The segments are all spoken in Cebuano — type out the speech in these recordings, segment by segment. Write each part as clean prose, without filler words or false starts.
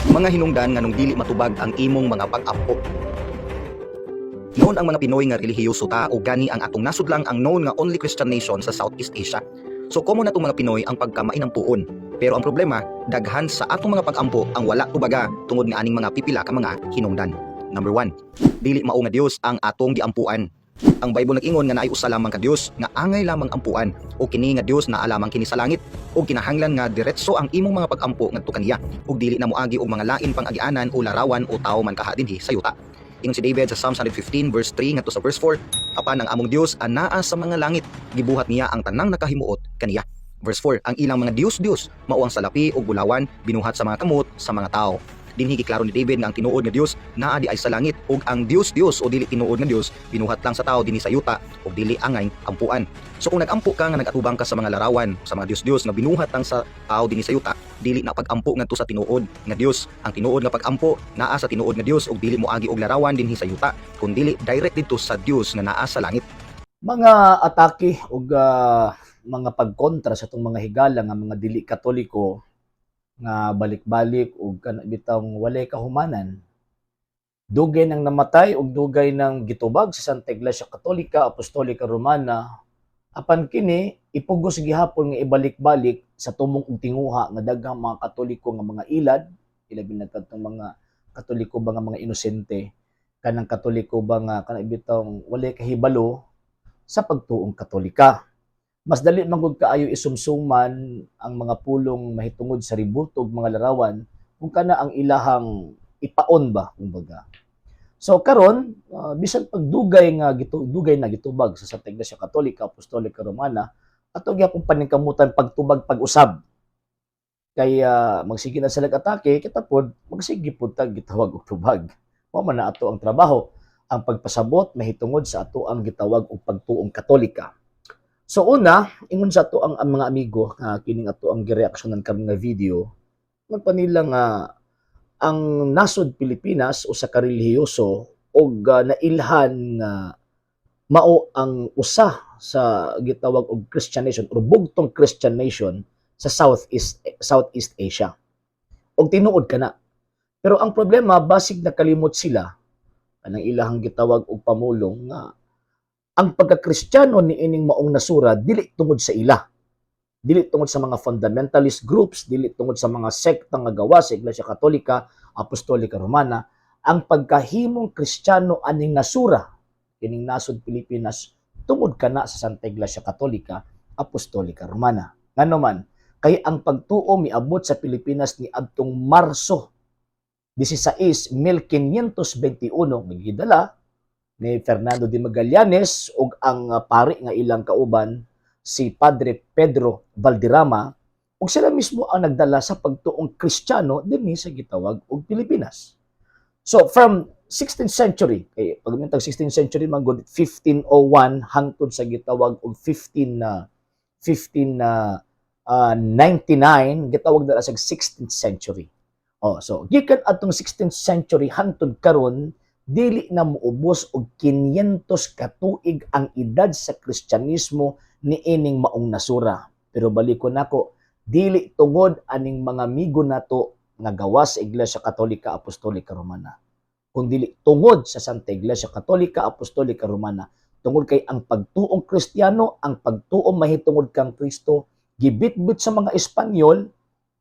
Mga hinungdan nganong dili matubag ang imong mga pag-ampo. Known ang mga Pinoy nga relihiyoso ta o gani ang atong nasod lang ang known nga only Christian nation sa Southeast Asia. So common na mga Pinoy ang pagkamainampuon. Pero ang problema, daghan sa atong mga pag-ampo ang wala tubaga tungod nga aning mga pipila ka mga hinungdan. Number 1, dili mao nga Dios ang atong giampuan. Ang Bible nag-ingon nga naay usa lamang ka Dios nga angay lamang ampuan o kini nga Dios naa lamang kini sa langit ug kinahanglan nga diretso ang imong mga pag-ampo ngadto kaniya ug dili na moagi og mga lain pang agianan o larawan o tawo man kaha dinhi sa yuta. Ingon si David sa Psalms 115 verse 3 ngadto sa verse 4, "Apan ang among Dios anaa sa mga langit, gibuhat niya ang tanang nakahimuot kaniya." Verse 4, "Ang ilang mga dios-dios mao ang salapi ug bulawan, binuhat sa mga kamot sa mga tao." Dinhi giklaro ni David nga ang tinuod nga Dios naa di ay sa langit ug ang dios-dios o dili tinuod nga Dios binuhat lang sa tao dinhi sa yuta ug dili angay ampuan. So kung nagampo ka nga nagatubang ka sa mga larawan, sa mga dios-dios nga binuhat lang sa tao dinhi sa yuta, dili na pag-ampo ngadto sa tinuod nga Dios. Ang tinuod nga pag-ampo naa sa tinuod nga Dios ug dili moagi og larawan dinhi sa yuta, kun dili direct didto sa Dios nga naa sa langit. Mga atake ug mga pagkontra sa atong mga higala nga mga dili Katoliko nga balik-balik ug kana bitawng walay kahumanan. Dugay nang namatay ug dugay nang gitubag sa Santa Iglesia Katolika Apostolika Romana, apan kini ipugos gihapon nga ibalik-balik sa tumong og tinguha nga daghang mga Katoliko nga mga ilad, ilabi na kadtong mga Katoliko ba nga mga inosente, kanang Katoliko ba nga kana bitawng walay kahibalo sa pagtuong Katolika. Mas dali man gud kaayo isumsuman ang mga pulong mahitungod sa rebulto ug mga larawan kung kana ang ilahang ipaon ba, kumbaga. So karon, bisan pagdugay nga dugay na gitubag sa Santa Iglesia Katolika Apostolika Romana, ato gyapon paningkamutan pagtubag pag-usab. Kay magsige na sila atake, kita pod magsige pod tag gitawag og tubag. Mao man na ato ang trabaho, ang pagpasabot mahitungod sa ato ang gitawag og pagtuong Katolika. So una, ingon sa ato ang mga amigo nga kining ato ang gireaksyonan karon nga video, magpanila nga ang nasod Pilipinas usa ka relihiyoso og nailhan nga mao ang usa sa gitawag og Christian nation or bugtong Christian nation sa Southeast Southeast Asia. Og tinuod kana. Pero ang problema, basig nakalimot sila kanang ilahang gitawag og pamulong nga ang pagka-Kristiyano ni ining maong nasura dili tungod sa ila. Dili tungod sa mga fundamentalist groups, dili tungod sa mga sekta nga gawa sa Iglesia Katolika, Apostolika Romana. Ang pagkahimong Kristiyano aning nasura, kining nasod Pilipinas, tungod kana sa Santa Iglesia Katolika, Apostolika Romana. Ngano man, kay ang pagtuo miabot sa Pilipinas ni adtong Marso 16, 1521 nga gidala ni Fernando de Magallanes ug ang pari nga ilang kauban, si Padre Pedro Valderrama, ug sila mismo ang nagdala sa pagtuong Kristiyano dinhi sa gitawag og Pilipinas. So from 16th century, kay pag mintag 16th century man gud, 1501 hangtod sa gitawag og 15 na 15 na 99, gitawag na sa 16th century. Oh, so gikan atong 16th century hangtod karon, dili na muubos og 500 katuig ang edad sa Kristyanismo niining maong nasura. Pero balikon nako, dili tungod aning mga migo nato nga gawas sa Iglesia Katolika Apostolika Romana, kundi tungod sa Santa Iglesia Katolika Apostolika Romana. Tungod kay ang pagtuong Kristiyano, ang pagtuo mahitungod kang Kristo, gibitbit sa mga Espanyol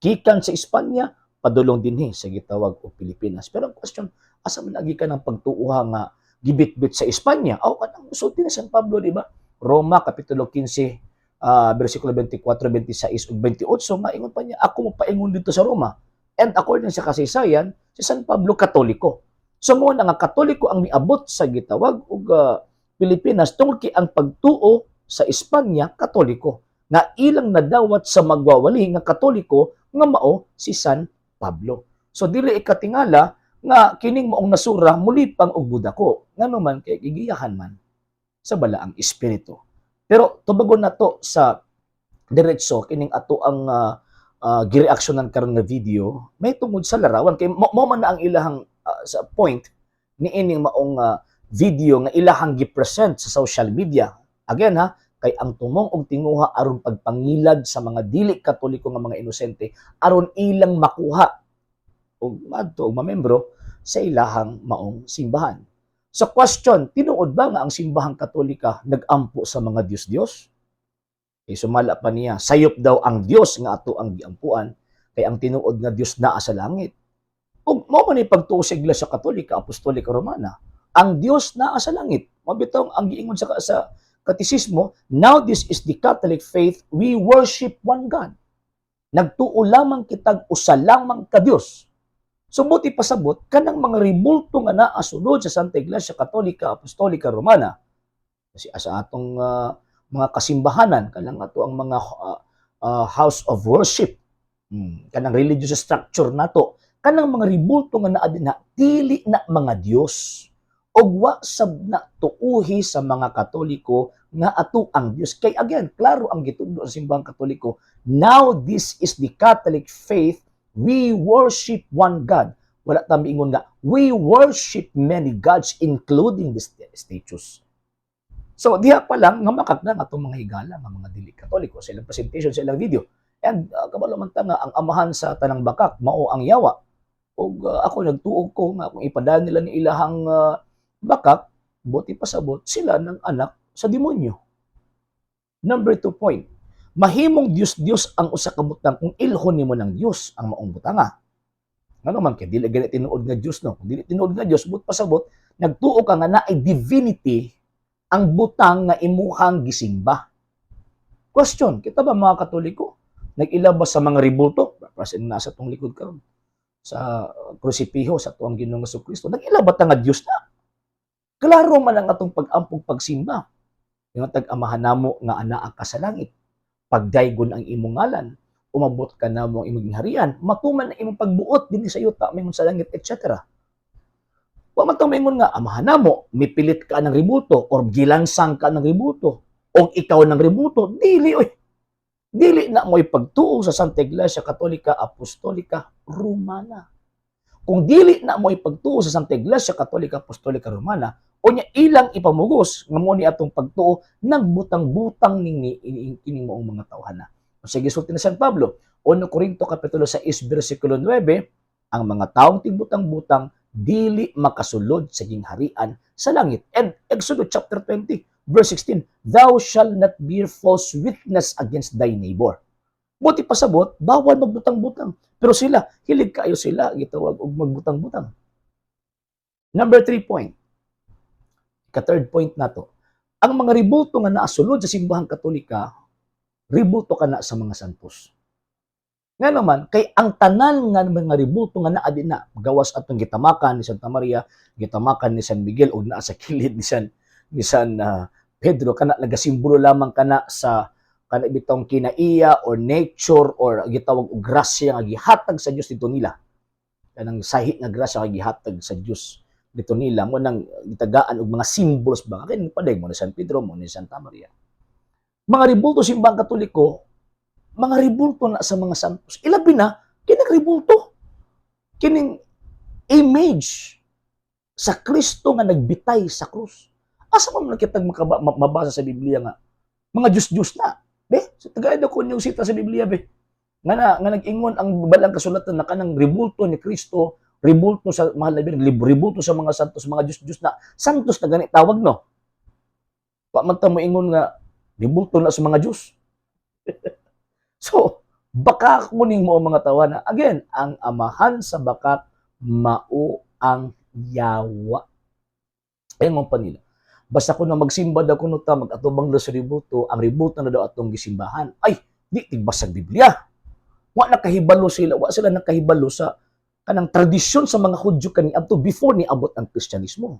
gikan sa Espanya padulong dinhi sa gitawag og Pilipinas. Pero ang question, asa man agi ka ng pagtuoha nga gibitbit sa Espanya? Aw, kanang musulti ni San Pablo, di ba? Roma kapitulo 15, versikulo 24, 26 ug 28, maingon pa niya, "Ako mopaingon dito sa Roma." And according sa kasaysayan, si San Pablo Katoliko. So mo na nga Katoliko ang miabot sa gitawag og Pilipinas tungod kay ang pagtuo sa Espanya Katoliko nga ilang nadawat sa magwawali nga Katoliko nga mao si San Pablo. So dili ikatingala nga kining maong nasura mulipang og budako, ngano man kay gigiyahan man sa Balaang Espiritu. Pero tubagon nato sa diretso kining ato ang gireaksyonan karon nga video may tungod sa larawan, kay mo man na ang ilahang sa point niining maong video nga ilahang gi-present sa social media. Again ha, kay ang tumong og tinguha aron pagpangilad sa mga dili Katoliko nga mga inosente aron ilang makuha. ug maadto og mamembro sa ilahang maong simbahan. So question, tinuod ba nga ang Simbahang Katolika nagampo sa mga Diyos-Diyos? Eh, sumala pa niya, sayop daw ang Diyos nga ato ang giampuan kay ang tinuod nga Diyos naa sa langit. Ug mao man ni pagtuo sa Iglesia Katolika Apostolika Romana, ang Diyos naa sa langit. Mao bitaw ang giingon sa katisismo, "Now this is the Catholic faith, we worship one God." Nagtuo lamang kitag usa lamang ka Dios. So buot pasabot, kanang mga rebulto nga naa sulod sa Santa Iglesia Katolika Apostolika Romana kasi sa atong mga kasimbahanan, kanang ato ang mga house of worship, kanang religious structure nato, kanang mga rebulto nga naa dinha, dili na mga Dios ug wa sab na tuuhi sa mga Katoliko nga ato ang Dios. Kay again, klaro ang gitudlo sa Simbahang Katoliko, "Now this is the Catholic faith, we worship one God." Wala ta miingon nga we worship many gods, including the statues. So diha pa lang nga makakna nga atong mga higala nga mga dili Katoliko sa ilang presentation, sa ilang video. And kabalo man ta nga ang amahan sa tanang bakak mao ang yawa. Ug ako nagtuo ko nga kung ipadala nila ni ilahang bakak, buot pasabot sila ng anak sa demonyo. Number 2 point. Mahimong Diyos-Diyos ang usa ka butang kung ilhon nimo ng Diyos ang maong butanga. Ngano man kay dili gani tinuod nga Diyos, no? Kung dili tinuod nga Diyos, buot pasabot, nagtuo ka nga naay divinity ang butang nga imuhang gisimba. Question, kita ba mga Katoliko nag-ila ba sa mga rebulto? Kasi nasa tong likod karon sa krusipiho sa tuang Ginoong Kristo. Nag-ila ba ta nga Diyos na? Klaro man ang atong pag-ampog, pagsimba. Yung tag-amahan namo nga anaa ka sa langit. Pagdaygon ang imong ngalan, umabot ka namo ang imong harian, matuman ang imong pagbuot dinhi sa yuta maingon sa langit, etc. Wa man tong maingon nga amahan namo, mipilit ka ng rebulto or gilansang ka ng rebulto o ikaw ng rebulto, dili oy. Dili na mo'y pagtuo sa Santa Iglesia Katolika Apostolika Romana. Kung dili na mo'y pagtuo sa Santa Iglesia Katolika Apostolika Romana, o nya ilang ipamugos nga mo ni atong pagtuo, nagbutang-butang ning kining maong mga tawhana. Sige, sulti na San Pablo, 1 Corinto kapitulo 6 bersikulo 9, ang mga taong tigbutang-butang dili makasulod sa gingharian sa langit. And Exodus chapter 20 verse 16, "Thou shalt not bear false witness against thy neighbor." Buot pasabot, bawal magbutang-butang. Pero sila, hilig kaayo sila gitawag og magbutang-butang. Number 3 point. Ka-third point nato. Ang mga rebulto nga naasulod sa Simbahang Katolika, rebulto ka na sa mga santos. Nga naman, kay ang tanan nga mga rebulto nga naa dinha, gawas atong gitamakan ni Santa Maria, gitamakan ni San Miguel, o naa sa kilid ni San Pedro, kana nagasimbolo lamang kana sa kana bitong kinaiya or nature or gitawag og grasya nga gihatag sa Dios dito nila. Kanang sahi nga grasya nga gihatag sa Dios dito nila mo nang gitagaan og mga symbols ba kay paday mo ni San Pedro, mo ni Santa Maria. Mga rebulto Simbang Katoliko, mga rebulto na sa mga santos. Ilabi na kining rebulto, kining image sa Kristo nga nagbitay sa krus. Asa man nakitag mabasa sa Biblia nga mga Diyos-Diyos na? Be, sa tagay ko yung sita sa Biblia, be. Nga na, nga nag-ingon ang balang kasulatan na kanang rebulto ni Kristo, rebulto sa mahal na Birhen, rebulto sa mga santos, mga Diyos-Diyos na. Santos na gani tawag, no? Wa man ta moingon nga rebulto na sa mga Diyos. So, baka kuning mo ang mga tawana. Again, ang amahan sa bakak mao ang yawa. Ayun mo pa nila. Basta kuno magsimba daw kuno ta, mag-atubang daw sa rebulto, ang rebulto na daw atong gisimbahan. Ay, di tigbasag Biblia. Wa nakahibalo sila, wa sila nakahibalo sa kanang tradisyon sa mga Hudyo kaniadto before ni abot ang Kristyanismo.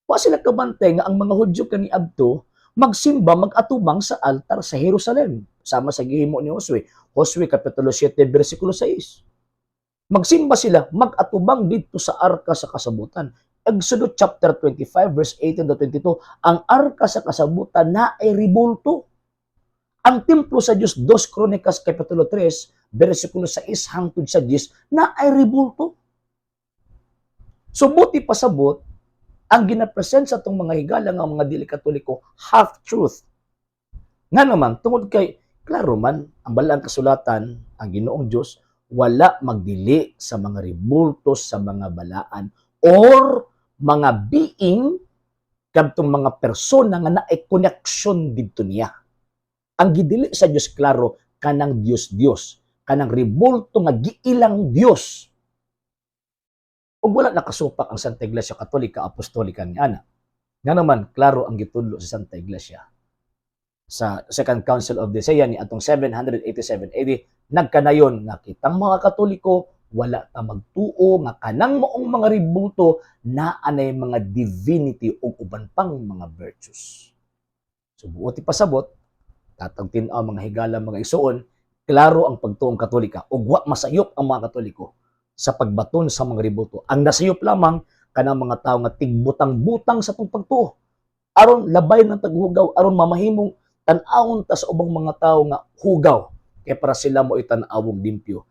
Wa sila kabantay nga ang mga Hudyo kaniadto magsimba, mag-atubang sa altar sa Jerusalem. Sama sa gihimo ni Josue. Josue kapitulo 7 bersikulo 6. Magsimba sila, mag-atubang didto sa arka sa kasabutan. Exodus chapter 25 verse 18 to 22, ang arka sa kasabutan na ay rebulto. Ang templo sa Dios, 2 Kronikas kapitulo 3 bersikulo 6 hangtod sa 10, na ay rebulto. So buot pasabot, ang ginapresent sa atong mga higala nga mga dili Katoliko, half truth. Nga naman, tungod kay klaro man ang balang kasulatan, ang Ginoong Dios Wala magdili sa mga rebulto, sa mga balaan or mga being, kadtong mga persona nga naay connection didto niya. Ang gidili sa Dios, klaro, kanang Dios Dios, kanang rebulto nga giilang Dios. Ug wala nakasupak ang Santa Iglesia Katolika Apostolika ni ana. Nga naman, klaro ang gitudlo sa Santa Iglesia. Sa Second Council of Nicaea ni atong 787 AD, nagkanayon nga kitang mga Katoliko wala ta magtuo nga kanang maong mga rebulto naa nay mga divinity ug uban pang mga virtues. So buot ipasabot, tatag tin-aw, mga higala, mga igsuon, klaro ang pagtuong Katolika ug wa masayop ang mga Katoliko sa pagbaton sa mga rebulto. Ang nasayop lamang kanang mga tawo nga tigbutang-butang sa atong pagtuo. Aron labay ng taghugaw, aron mamahimong tan-awon ta sa ubang mga tawo nga hugaw kay para sila mo itan-awong limpyo.